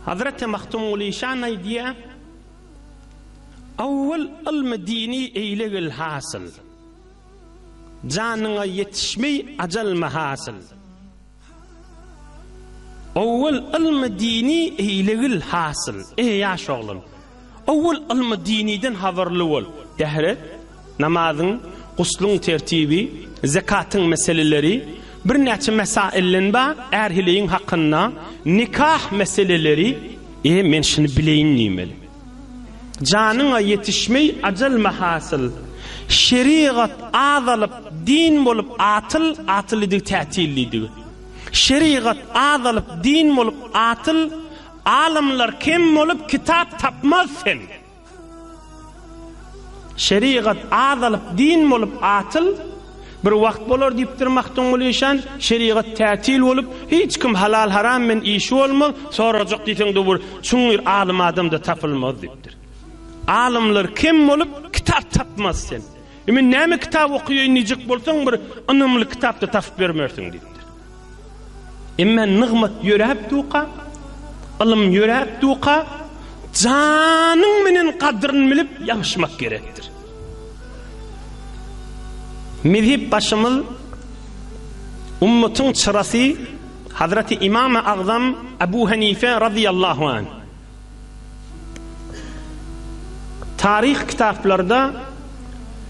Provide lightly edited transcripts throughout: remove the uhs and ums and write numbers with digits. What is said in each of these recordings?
Hazreti Magtymguly şan aýdýar, Awwal ylmy dini eýlegil hasyl, Janyňa ýetişmeý ajal mahasyl. Owwal ylmy dini eýlegil hasyl. Eý ýaş oglan! Owwal ylmy diniden habarly bol. Tähret, namazyň, gusluň tertibi, zekatyň meseleleri, birnäçe mesaillen bar, är-heleýiň hakynda, nikah meseleleri, e, men şuny bileýin diýmeli. Janyňa ýetişmeý ajal mahasyl. Şerigat azalyp, din bolup atyl, atyl diýdigi tätil diýdigi. Şerigat azalyp, din bolup atyl, Alymlar kem bolup kitap tapmaz sen. Şerigat azalyp din bolup atyl, bir wagt bolar diýipdir Magtymguly işan, şerigat tätil bolup hiç kim halal haram men işi bolmaz, sorajak diýseňde bir çuňňur alym adam-da tapylmaz diýipdir. Alymlar kem bolup kitap tapmaz sen. E men näme kitap okaýaýyn diýjek bolsaň bir ynamly kitap-da tapyp bermersiň diýipdir. Emma nygmat ýöräp duka, ylym ýöräp duka, janyň menen gadryny bilip ýagyşmak gerekdir. Mezhep başymyz ummatyň çyrasy Hazreti Imam-y Agzam Ebu Hanife razyýallahu anh. Taryh kitaplarda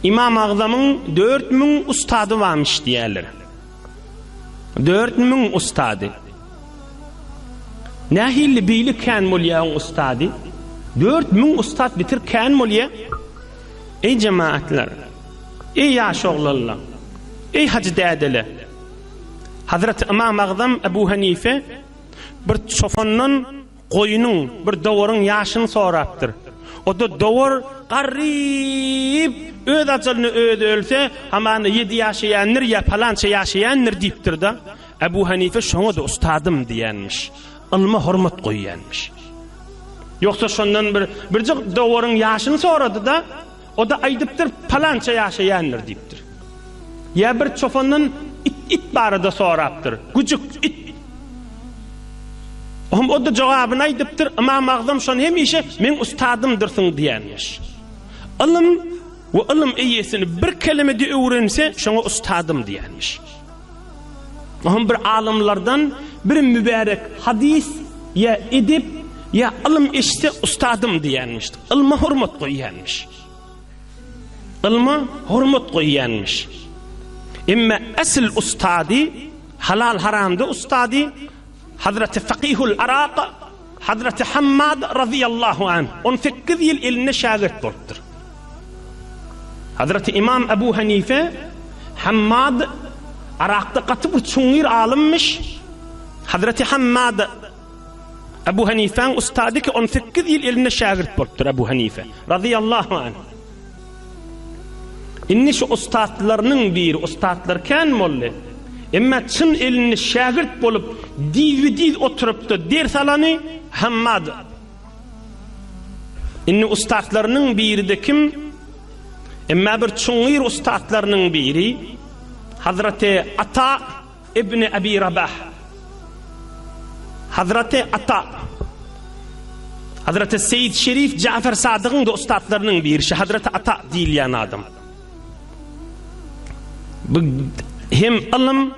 Imam Agzamyň 4000 ustady barmyş diýýärler. 4000 ustady. Nähili beýle kän bolýar oň ustady? 4000 ustat bitir kän bolýar. Eý jemaatlar! Eý ýaş oglanlar! Eý hajy dädeler! Hazreti Ymam Agzam Ebu Hanife bir çopandan goýnuň, bir dowaryň ýaşyny sorapdyr. O-da dowar garryp, öz ajalyna özi ölse, hamana ýedi ýaşaýandyr ýa palança ýaşaýandyr diýipdir-de. Ebu Hanife şoňa-da ustadym diýenmiş. Ylma hormat goýýanmyş. Ýogsa şondan bir birjik dowaryň ýaşyny sorady-da, O-da aýdypdyr, palança ýaşaýandyr diýipdir. Ýa bir çopandan it it barada sorapdyr. Güjük it. Ohm o-da jogabyny aýdypdyr, Ymam Agzam şony hemişe meň ustadymdyrsyň diýenmiş. Ylym we ylym eýesini bir kelemede öwrense, şoňa ustadym diýenmiş. Ohm bir alymlardan bir mübärek hadys ýa edep ýa ylym eşitse ustadym diýenmiş. Ylma hormat goýýanmyş. Ylma hormat goýýanmyş. Emma esl ustady halal haramda ustady Hazreti Fakihul Arak Hazreti Hammad razyýallahu anh 18 ýyl elinde şägirt bolupdyr. Hazreti Imam Ebu Hanife Hammad Arakda gaty bir çuňňur alymmyş. Hazreti Hammad Ebu Hanifäň ustady ki 18 ýyl elinde şägirt bolupdyr Ebu Hanife razyýallahu anh. Indi şu ussatlarynyň biri, ussatlar kän boldy. Emma çyn elinde şägirt bolup, dizbe-diz oturyp-da ders alany Hammad. Indi ussatlarynyň biri-de kim? Emma bir çuňňur ussatlarynyň biri Hazreti Ata Ibni Ebi Rabah. Hazreti Ata. Hazreti Seýid Şerif Jafer Sadygyň da ussatlarynyň biri, şu Hazreti Ata diýilýän adam. Bu hem ylym,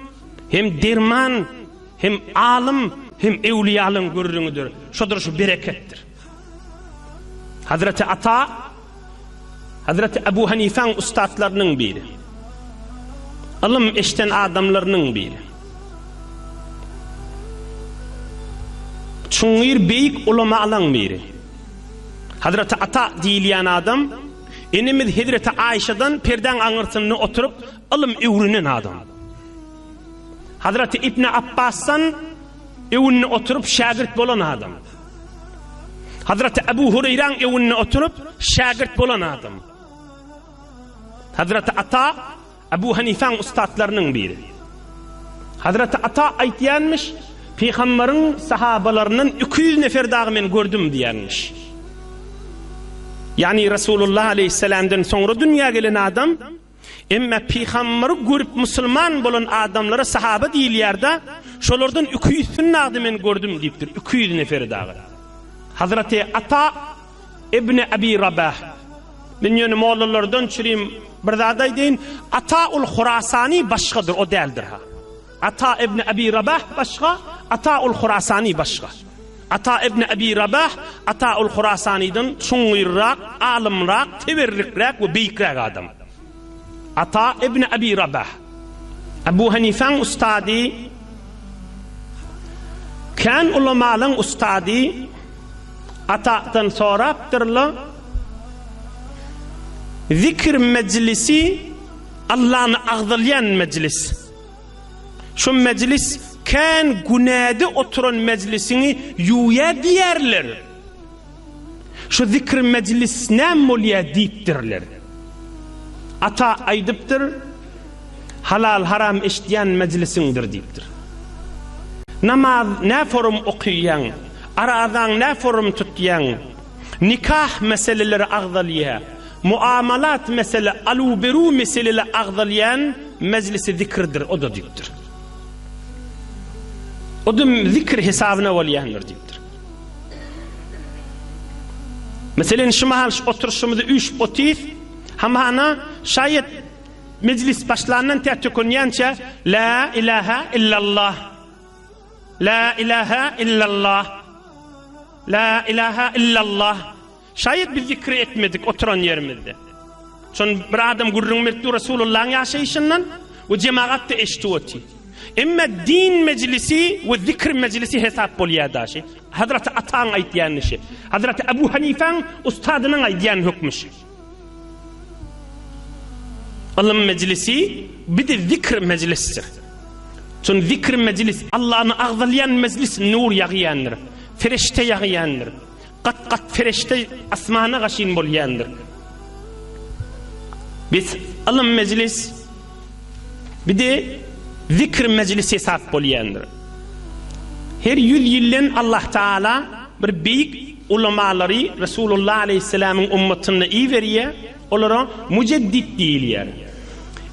hem derman, hem alym, hem ewliýalyň gürrüňidir. Şodur şu bereketdir. Hazreti Ata Hazreti Ebu Hanifäň ussatlarynyň biri. Ylym eşden adamlarynyň biri. Çuňňur beýik ulamalaň biri. Hazreti Ata diýilýän adam enemiz Hezreti Aýşadan perdäň aňyrsynda oturyp ylym öwrenen adam. Hazreti Ibn Abbasdan öwünde oturyp şägirt bolan adam. Hazreti Ebu Hureýraň öwünde oturyp, şägirt bolan adam. Hazreti Ata Ebu Hanifaň ussatlarynyň biri. Hazreti Ata aýtýanmyş, Pygamberiň sahabalaryndan 200 nefer dagy men gördüm diýýänmiş. Ýagny Resulullah aleýhissalamdan soňra dünýä gelen adam Emma pygamberi görüp musulman bolan adamlara sahaba diýilýär-de, şolardan iki ýüzsini nagdy men gördüm diýipdir, 200 neferi dagy. Hazreti Ata ibn Abi Rabah. Men ýöne mollalardan çürim bir zat aýdaýyn, Ata ul Hurasani başgadyr, o däldir ha. Ata ibn Abi Rabah başga, Ata ul Hurasani başga. Ata ibn Abi Rabah Ata ul Hurasanydan çuňňurrak, alymrak, teberrikräk we beýikräk adam. Ata ibn Abi Rabah. Abu Hanifäň ustady, kän ulamalaň ustady Ata'dan sorapdyrlar, Zikr mejlisi Allany agzalýan mejlis. Şu mejlis kän günäde oturan mejlisiňi ýuwýar diýerler. Şu zikr mejlis näme bolýar diýipdirler. Ata aýdypdyr, Halal-haram eşidýän mejlisiňdir diýipdir. Namaz nä forum okyýaň, arazaň nä forum tutýaň, nikah meseleleri agzalýa, muamalat mesele, aluw-beruw meseleleri agzalýan mejlisi zikirdir o-da diýipdir. O-da zikir hesabyna bolýandyr diýipdir. Meselen, şu mahal şu oturyşymyzy üýşüp otyrys, hamana şaýat mejlis başlandan tä tökünýänçä La ilaha illallah, La ilaha illallah, La ilaha illallah Şaýat biz zikri etmedik oturan ýerimizde. Şony bir adam gürrüň berip dur Resulullahyň ýaşaýşyndan we jemagat-da eşidip otyr. Emma din mejlisi we zikr mejlisi hesap bolýar daşy. Hazreti Ataň aýtýan işi. Hazreti Abu Hanifäň ustadynyň aýdýan hökmi şi. Ylym mejlisi bir-de zikr mejlisdir. Şon zikr mejlis Allany agzalýan mejlis nur ýagýandyr. Ferişte ýagýandyr. Gat-gat fereşte asmana gaşyn bolýandyr. Biz ylym mejlis, bir-de zikr mejlis hesap bolýandyr. Her ýüz ýyldan Allah Taala bir beýik ulamalary Resulullah aleýhissalamyň ummatyna iberýär, olara mujeddit diýilýär.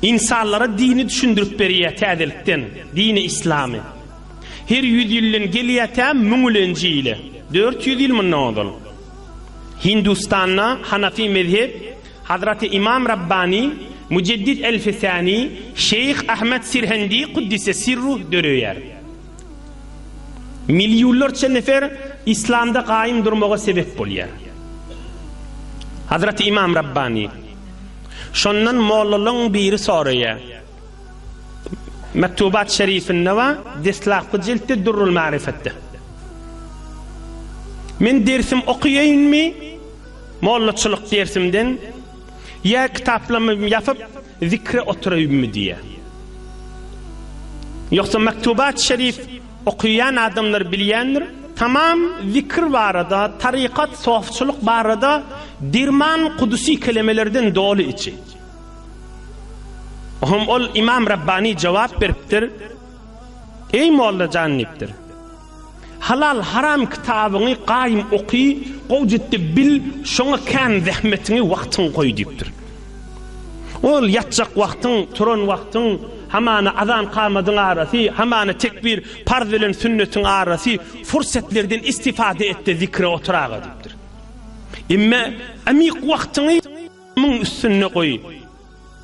Ynsanlara dini düşündirip berýär täzelikden, dini yslamy. Her ýüz ýyldan gelýär tä müňülenji ýyla, 400 ýyl mundan ozal. Hindustanda Hanafi mezhep Hazraty Imam Rabbani, Mujeddid Elfi Sani, Şeýh Ahmet Sirhendi Kuddise Sirruh döreýär. Millionlarça nefer Islamda gaýym durmaga sebep bolýar. Hazraty Imam Rabbani. Şondan mollalaryň biri soraýar. Mektubat şerifinde bar, deslapky jiltde Durrul Marifetde. Men dersim okaýaýynmy, mollaçylyk dersimden, ýa kitaplarymy ýapyp, zikre oturaýynmy diýýär. Ýogsa Mektubat şerif okaýan adamlar bilýändir, tamam zikr barada, tarykat, sofçylyk barada derman kudusy kelemelerden doly içi. Ohm ol Imam Rabbani jogap beripdir, Eý molla jan diýipdir. Halal haram kitabyňy gaýym oky, gowy jitdi bil, şoňa kän zähmetiňi, wagtyňy goý diýipdir. Ol ýatjak wagtyň, turan wagtyň, hamana azan kamadyň arasy, hamana tekbir, parz bilen sünnetiň arasy, fursatlerden istifade et-de zikre oturaga diýipdir. Emme amyk wagtyňy Muň üstünde goý,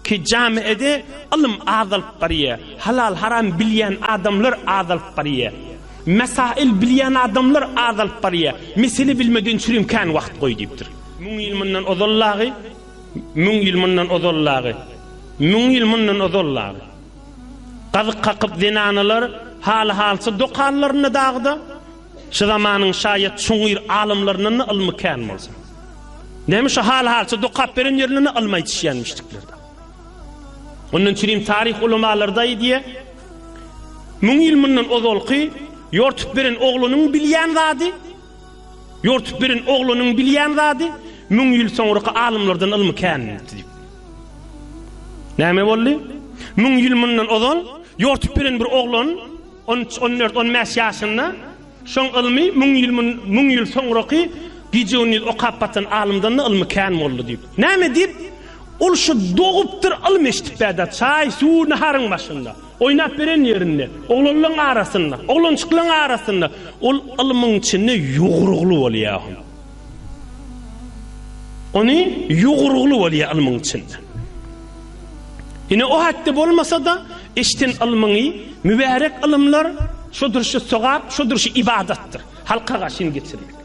ki jamiede ylym azalyp barýa, halal-haram bilýän adamlar azalyp barýa, mesail bilýän adamlar azalyp barýa, mesele bilmeden çürim kän wagt goý diýipdir. Müň ýyl mundan ozal dagy, müň ýyl mundan ozal dagy, müň ýyl mundan ozal dagy. Gazyk kakyp zenanalar haly-halça dokanlarynda dagda, Şu zamanyň şaýat çuňňur alymlaryndan-da ylmy kän bolsa. Näme şu hal-halça dokap beren ýerinde ylym aýdyşýanmyşdyklar-da. Ondan çürim taryh ulamalary-da aýdýar. Müň ýyl mundan ozalky ýortup beren oglanyň bilýän zady, ýortup beren oglanyň bilýän zady müň ýyl soňraky alymlardan ylmy kän diýip. Näme boldy? Müň ýyl mundan ozal ýortup beren bir oglan On üç, on dört, on bäş ýaşynda şoň ylmy müň ýyl müň ýyl soňraky gije-gündiz okap batan alymdan-da ylmy kän boldy diýip. Näme diýip? Ol şu dogupdyr, ylym eşidip bärde, çaý, suw, naharyň başynda. Oýnap beren ýerinde, oglanlaň arasynda, oglanjyklaň arasynda ol ylmyň içinde ýugurgly bolýar. Ony ýugurgly bolýar ylmyň içinde. Ine o hatda bolmasa-da, eşden ylmyňy, mübärek ylymlar şodur şu sogap, şodur şu ybadatdyr. Halka gaşyn geçirmek.